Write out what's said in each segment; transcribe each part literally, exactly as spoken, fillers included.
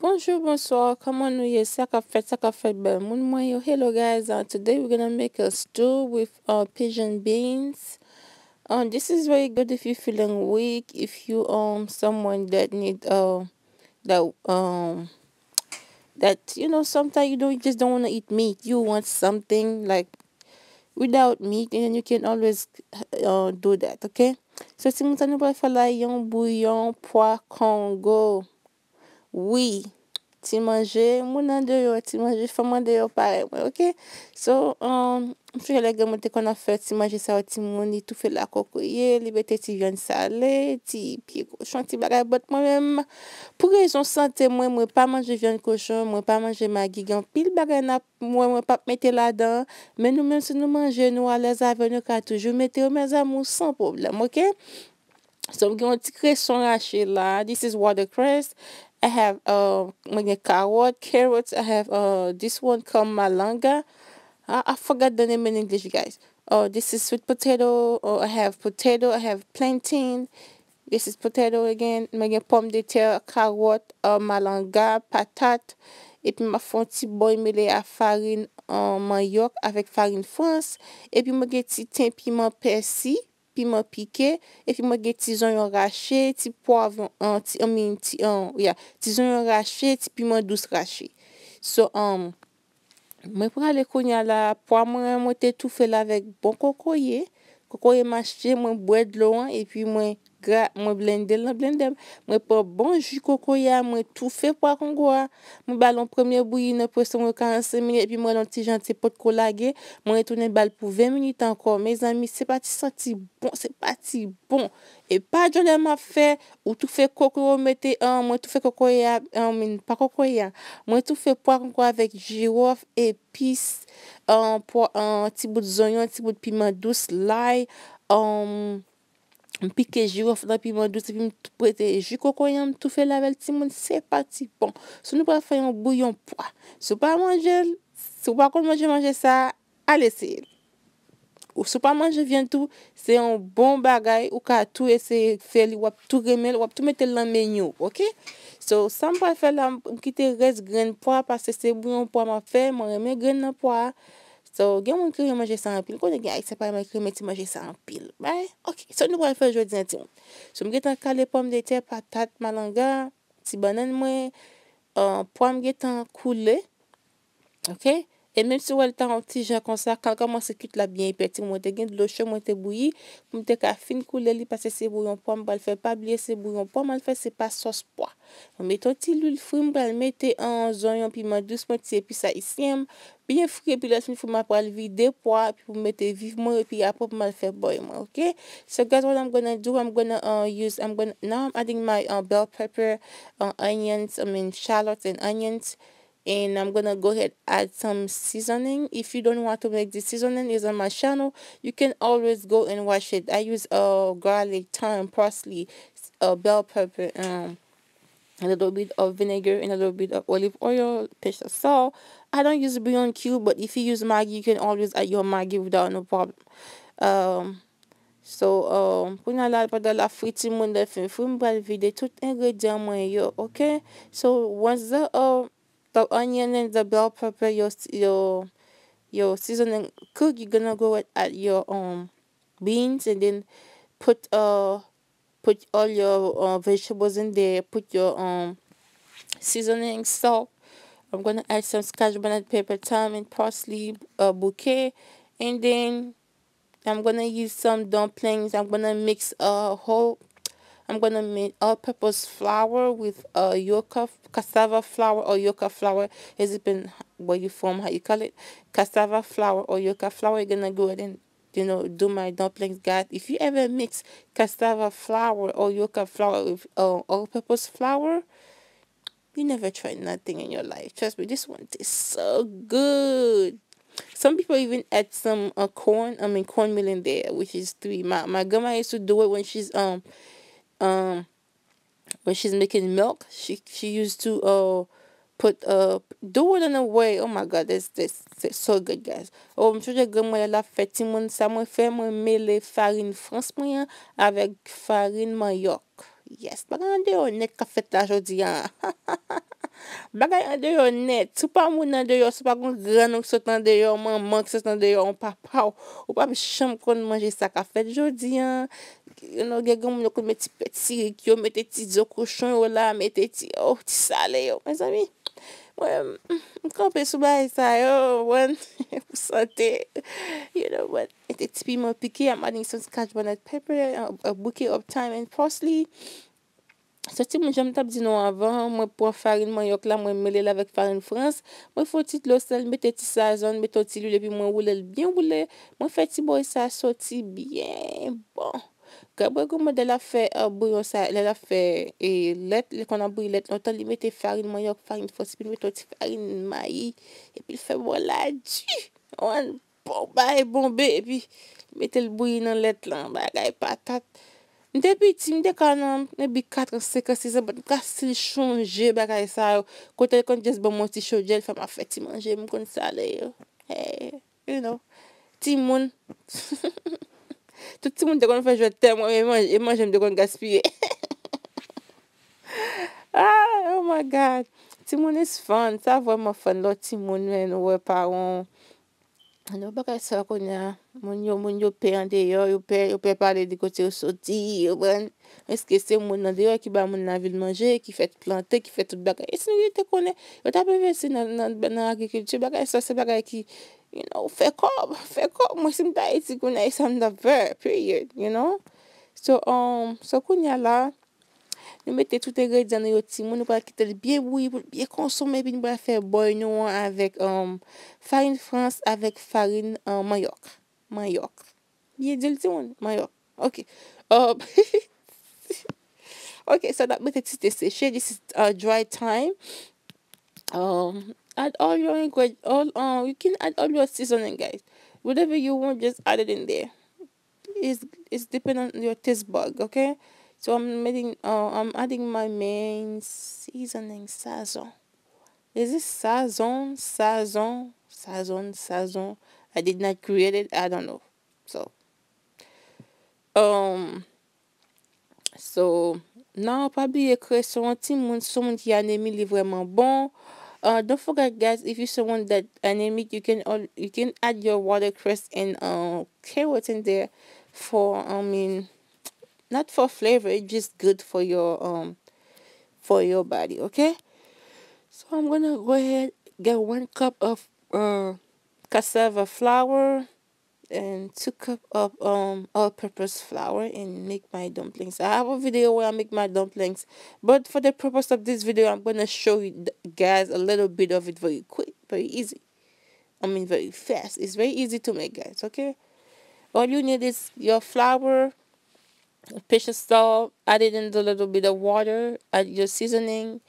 Bonjou, bonswa, kòman nou ye? Sa k ap fèt, sa k ap fèt, bèl moun mwen yo. Hello guys, uh, today we're gonna make a stew with uh, pigeon beans. Um, this is very good if you're feeling weak, if you um someone that need uh that um that you know sometimes you don't you just don't want to eat meat. You want something like without meat, and then you can always uh, do that, okay? So timoun, sa nou pral fè la, yon bouyon pwa kongo. Wi, ti manje, moun an deyò, ti manje, fanm an deyò parèy mwen, oke? So, um, m sonje lè granmoun te konn ap fè ti manje sa yo, timoun, li toufe l ak kokoye, li mete ti vyann sale, ti pye kochon, ti bagay, but mwen menm, pou rezon sante mwen, mwen pa manje vyann kochon, mwen pa manje magi, gen anpil bagay n ap, mwen, mwen p ap mete ladan, men nou menm si nou manje, nou alèz avè, nou ka toujou mete yo, mes amours, san pwoblèm, oke? So, m gen yon ti kreson rache la. This is watercress. I have, uh, mwen gen kawòt, carrots. I have, uh, this one called malanga. I, I forgot the name in English, guys. Oh, this is sweet potato. Oh, I have potato. I have plantain. This is potato again. Mwen gen pòmdetè, kawòt, uh, malanga, patat. Epi m ap fè yon ti bòy mele a farin, uh, manyòk avèk farin frans. Epi mwen gen ti ten piman pèsi, piman pike, epi mwen gen ti zonyon rache, ti pwavwon, an, ti, I mean, ti, an, yeah, ti zonyon rache, ti piman dous rache. So, um, mwen prale kounye a la, pwa mwen, mwen te toufe l avèk bon kokoye. Kokoye mache, mwen bwè dlo an, epi mwen gra, mwen blende l nan blendè m. Mwen pran bon ji kokoye a, mwen toufe pwa kongo a. Mwen ba l yon premye bouyi nan pwesyon mwen karannsenk minit, epi mwen yon ti jan ti potko lage. Mwen retounen ba l pou ven minit ankò. Mezanmi, se pa ti santi bon, se pa ti bon. E pa djòlè m ap fè, ou toufe kokoye, ou mete, an, mwen toufe kokoye a, an, pa kokoye a. Mwen toufe pwa kongo avèk jiwòf, epis, an, pwa, an, ti bout zonyon, ti bout piman dous, lay, an, m pike jiwòf nan piman dous, epi m t-, prete ji kokoye a, m toufe l avè l, timoun, se pa ti bon. Si nou pral fè yon bouyon pwa, si w pa manje l, si w pa konn manje manje sa, al eseye l. Ou si w pa manje vyann tou, se yon bon bagay, ou ka tou eseye fè li, w ap tou renmen l, w ap tou mete l nan meni w, oke? So, sa m pral fè la, m kite rès grenn pwa, paske se bouyon pwa m ap fè, mwen renmen grenn nan pwa a. So, gen moun ki renmen manje sa anpil, konnen gen Ayisyen pa renmen, ki renmen ti manje sa anpil, right? Oke, so nou pral fè jodi a, timoun. So, m gentan kale pòmdetè, patat, malanga, ti bannann mwen, uh, pwa m gentan koule, oke? E menm si w wè l ta yon ti jan konsa, kan l kòmanse kuit, l ap byen epè, timoun, mwen te gen dlo cho, mwen te bouyi, pou m te ka fin koule li, paske se bouyon pwa m pral fè. Pa bliye, se bouyon pwa m pral fè, se pa sòs pwa. Mwen mete yon ti lwil fri, m pral mete an zonyon, piman dous mwen, ti epis ayisyen m, byen fri, epi lè l fin fri, m ap pral vide pwa, epi pou m mete viv mwen, epi apre pou m al fè bòy mwen, oke? So guys, what I'm gonna do, I'm gonna uh, use, I'm gonna, now I'm adding my uh, bell pepper, uh, onions, I mean shallots and onions, and I'm gonna go ahead add some seasoning. If you don't want to make this seasoning, is on my channel. You can always go and watch it. I use uh garlic, thyme, parsley, uh bell pepper, um, a little bit of vinegar and a little bit of olive oil, pinch of salt. I don't use bouillon cube, but if you use Maggi, you can always add your Maggi without no problem. Um, so, um, kounye a la, pandan l ap fri, timoun, lè l fin fri, m pral vide tout engredyan mwen yo, oke? So, once the, uh, the onion and the bell pepper, your, your, your seasoning cook, you're gonna go ahead add your, um, beans and then put, uh, put all your uh, vegetables in there. Put your um seasoning, salt. I'm gonna add some scotch bonnet pepper, thyme, and parsley uh, bouquet, and then I'm gonna use some dumplings. I'm gonna mix a whole. I'm gonna make all-purpose flour with uh, yuca, cassava flour or yuca flour. It depends where you from, how you call it. Cassava flour or yuca flour. You're gonna go ahead and you know, do my dumplings, guys. If you ever mix cassava flour or yuca flour with uh, all-purpose flour, you never try nothing in your life. Trust me, this one tastes so good. Some people even add some uh, corn, I mean cornmeal in there, which is three. My my grandma used to do it when she's um um when she's making milk, she she used to uh put uh do it in a way. Oh my God, this this this so good, guys. Oh, m sonje granmwen lè l ap fè timoun sa mwen fè, mwen mele farin frans mwen an avèk farin manyòk. Yes, bagay an deyò nèt k ap fèt la jodi a. Bagay andeyò nèt. Si w pa moun andeyò, si w pa gon grann ou k sot andeyò, manman k sot andeyò, yon papa w, ou p ap janm konn manje sa k ap fèt jodi a. You know, gen granmoun yo konn met ti pèsirik yo, mete ti zo kochon yo la, mete ti, oh, ti sale yo. Mezanmi, mwen, m kanpe sou bagay sa yo, w konprann, pou sante. You know what? Mete ti piman pike, I'm adding some scotch bonnet pepper, a, a bouquet of thyme and parsley. So, timoun, jan m t ap di nou anvan, mwen pran farin manyòk la, mwen mele l avèk farin frans, mwen fè yon ti dlo sèl, mete ti sazon, mete yon ti lwil, epi mwen woule l byen woule. Mwen fè ti bòy sa soti byen bon. Gad bòy granmandè l ap fè, a, bouyon sa, lè l ap fè, e, lèt, li konn ap bouyi lèt lontan, li mete farin manyòk, farin frans, epi l mete yon ti farin mayi, epi l fè bòy la di. Ou konprann? Bon, bay bonbe, epi mete l bouyi nan lèt lan, bagay patat. M te piti, m te ka nan maybe kat an, senk an, sis an, but m ka still chonje bagay sa yo. Kote l konn just ban m yon ti chodyè, l fè m ap fè ti manje, m konn sale yo. Hey, you know, timoun. Tout timoun te konn fè jwèt tè mwen, e manje, e manje m te konn gaspiye. Ah, oh my God. Timoun is fun. Sa vrèman fun lè w timoun, men ou wè paran w. Nan bagay sa yo kounye a, moun yo, moun yo pè andeyò, yo pè, yo pè pale de kote yo soti, yo konprann. Èske se moun andeyò ki ba moun lavil manje, ki fè plante, ki fè tout bagay? E si yo te konnen, yo t ap envesti nan, nan, nan agrikilti, bagay sa se bagay ki, you know, fè kòb, fè kòb. Mwen si m t Ayiti kounye a, e sa m t ap fè, period, you know? So, um, so kounye a la, nou mete tout engredyan nou yo timoun, nou pral kite l byen bouyi pou l byen konsome, epi nou pral fè bòy nou an avèk, um, farin frans, avèk farin, um, manyòk. Manyòk. Byen di l timoun, manyòk. Ok. Um, ok, so n ap mete ti te seche. This is, uh, dry thyme. Um, add all your ingred-, all, um, you can add all your seasoning, guys. Whatever you want, just add it in there. It's, it's depend on your taste bug, okay? So I'm adding, uh, I'm adding my main seasoning, sazon. Is it sazon? Sazon? Sazon? Sazon? I did not create it. I don't know. So, um, so, non, pa bliye kreson an timoun, si w se yon moun ki anemi, li vrèman bon. Uh, don't forget, guys, if you're someone that anemic, you can al-, you can add your watercress and, uh, carrot in there for, I mean, not for flavor, it's just good for your, um, for your body, okay? So I'm gonna go ahead, get one cup of, uh, cassava flour and two cup of, um, all-purpose flour and make my dumplings. I have a video where I make my dumplings, but for the purpose of this video, I'm gonna show you th-, guys, a little bit of it very quick, very easy. I mean, very fast. It's very easy to make, guys, okay? All you need is your flour, pechan sal, add it in a little bit of water, add your seasoning.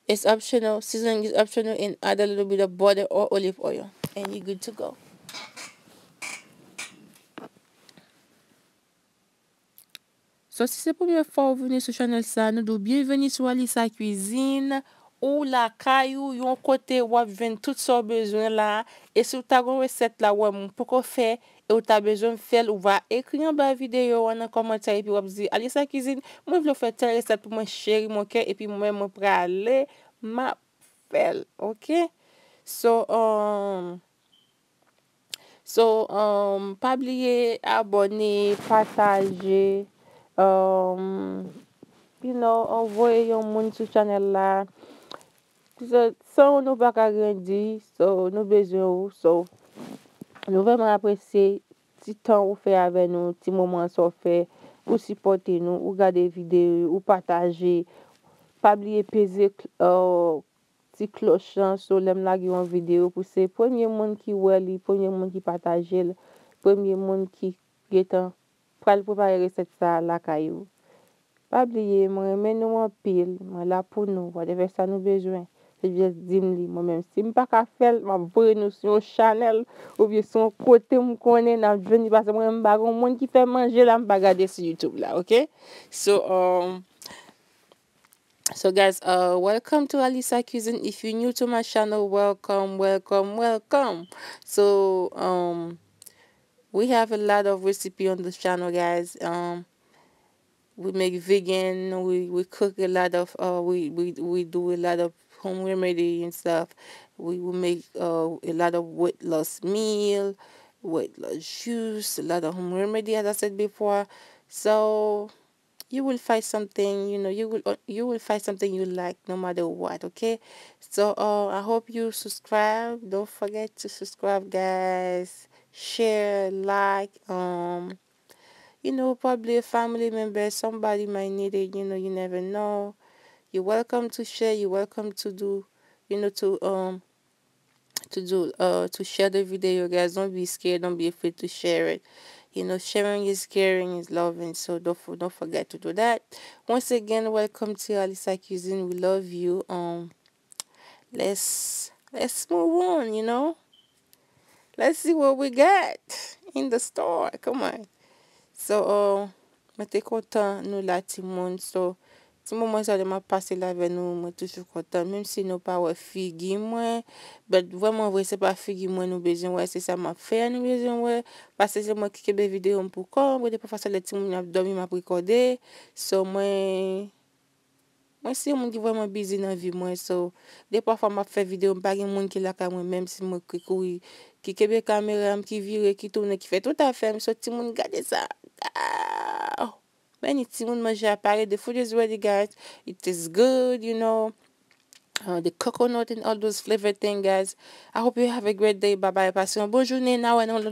It's optional. Seasoning is optional, and add a little bit of butter or olive oil, and you're good to go. So, si se premye fwa ou vini sou chanèl sa, nou di w byenveni sou Alisa Cuisine. Ou lakay ou, yon kote w ap jwenn tout sa w bezwen la. E si w ta gon resèt la, w wè m poko fè, e w ta bezwen m fè l, ou va ekri anba videyo a nan kòmantè, epi w ap di, Alisa Cuisine, mwen vle w fè tèl resèt pou mwen, cheri mon kè, epi mwen, mwen prale, m ap fè l, oke? So, um, So, um, pa bliye abòne, pataje, um, you know, anvoye yon moun sou chanèl la. Paske san ou nou pa ka grandi, so, nou bezwen ou. So, nou vrèman apresye ti tan ou fè avè nou, ti moman sa w fè pou sipòte nou, ou gade videyo, ou pataje. Pa bliye peze, uh, ti klòch lan, so lè m lage yon videyo pou se premye moun ki wè li, premye moun ki pataje l, premye moun ki gentan pral prepare resèt sa a lakay ou. Pa bliye, mwen renmen nou anpil, mwen la pou nou, whatever sa nou bezwen. Se just di m li, mwen menm. Si m pa ka fè l, m ap voye nou sou yon chanèl, oubyen sou yon kote m konnen n ap jwenn li, paske mwen menm m pa gon moun ki fè manje la, m pa gade sou YouTube la, oke? So, um, So guys, uh, welcome to Alisa Cuisine. If you're new to my channel, welcome, welcome, welcome. So, um, we have a lot of recipe on this channel, guys. Um, we make vegan, we, we cook a lot of, uh, we, we, we do a lot of home remedy and stuff. We will make uh, a lot of weight loss meal, weight loss juice, a lot of home remedy, as I said before. So you will find something, you know, you will uh, you will find something you like no matter what, okay? So uh, I hope you subscribe. Don't forget to subscribe, guys. Share, like, um, you know, probably a family member, somebody might need it, you know, you never know. You're welcome to share, you're welcome to do, you know, to um to do uh to share the video, guys. Don't be scared, don't be afraid to share it. You know, sharing is caring, is loving, so don't for- don't forget to do that. Once again, welcome to Alisa Cuisine. We love you. Um, let's let's move on. You know, let's see what we got in the store. Come on. So, uh, mwen te kontan nou la, timoun. So, ti moman sa lè m ap pase la avè nou, mwen toujou kontan. Menm si nou pa wè figi mwen, but vrèman vre, se pa figi mwen nou bezwen wè, se sa m ap fè a nou bezwen wè. Paske se mwen ki kenbe videyo m pou kò m. Gen de pafwa se lè timoun yo ap dòmi, m ap rekòde. So, mwen, mwen se yon moun ki vrèman busy nan vi mwen. So, de pwa fwa m ap fè videyo, m pa gen moun ki lakay mwen, menm si mwen ki kouri, ki kenbe kamera m, ki vire, ki tounen, ki fè tout afè m. So, timoun, gade sa. Ah! Many timoun, manje a pare. The food is ready, guys. It tastes good, you know. Uh, the coconut and all those flavor thing, guys. I hope you have a great day. Bye bye. Pase yon bon jounen. N a wè nan